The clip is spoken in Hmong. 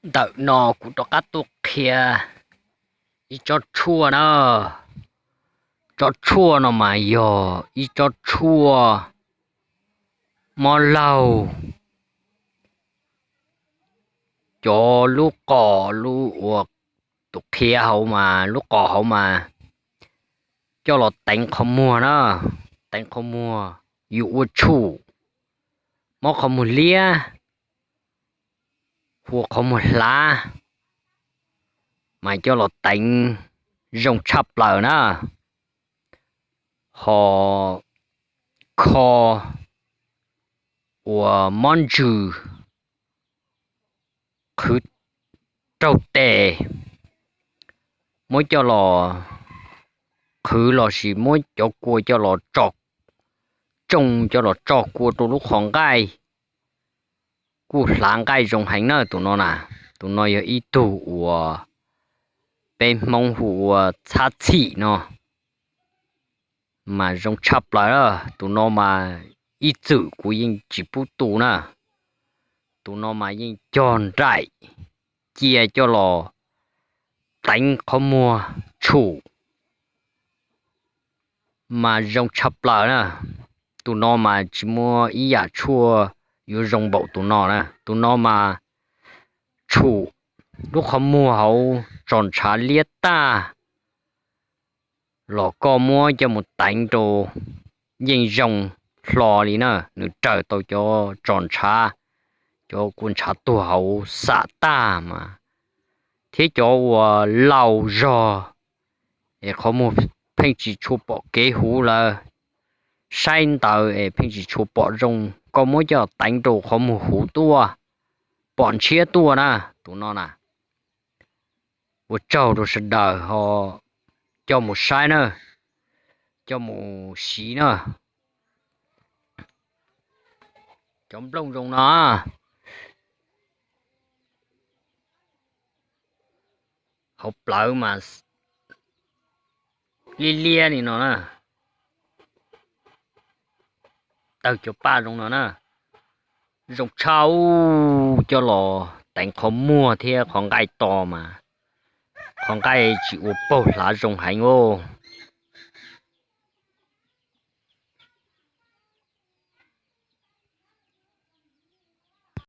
Ntawm no kuv rov qab tuaj qhia ib tsob tshuaj na. Tsob tshuaj no mas yog ib tsob tshuaj mob laug. Cov lub qos, lub uas tus qhia hauv mas, lub qos hauv mas coj los teev qhov muag na, teev qhov muag, yus ua tshum, mob qhov muag liab, hu ua qhov muag hlav, mas coj los teev zoo tshaj plaws na. Ho kho uas mob ntsws qhwv raug tes, muab coj los qhwv lossis muab cov kua coj los tso, tsoo coj los tso kua rau lub qhov nqaij, kuj hlav nqaij zoo heev na tus no na. Tus no yog ib tug uas peb Hmoob hu ua txhab txhim no, mas zoo tshaj plaws. Tus no mas ib txwm kuv yeej tsis pub tu na. Tus no mas yeej cog nraim cia coj los teev qhov muag tshum, mas zoo tshaj plaws na. Tus no mas tsis muaj ib yam tshuaj yuav zoo npaum tus no na. Tus no mas tshum lub qhov muag hauv tsos ntshav liab tag los koj muab coj mus teev rau yeej zoo hlo li na. Nws raws tau cov tsos ntshav, cov kua ntshav tuag hauv xam tag mas, thiab cov uas laus zog es qhov muag pheej tsis tshua pom kev huv lawm, saib ntawd es pheej tsis tshua pom zoo, koj muab coj teev rau qhov muag huv tuaj, pom ntshiab tuaj na. Tus no na, ua tsaug rau sawv daws ho coj mus saib na, coj mus siv na. Cov nplooj zoo no, hauv plawv mas liab liab li no na. Tawg cov paj zoo no na, zoo tshaj, coj los teev qhov muag thiab qhov nqaij to mas, qhov nqaij tsis ua paug hlav zoo heev os.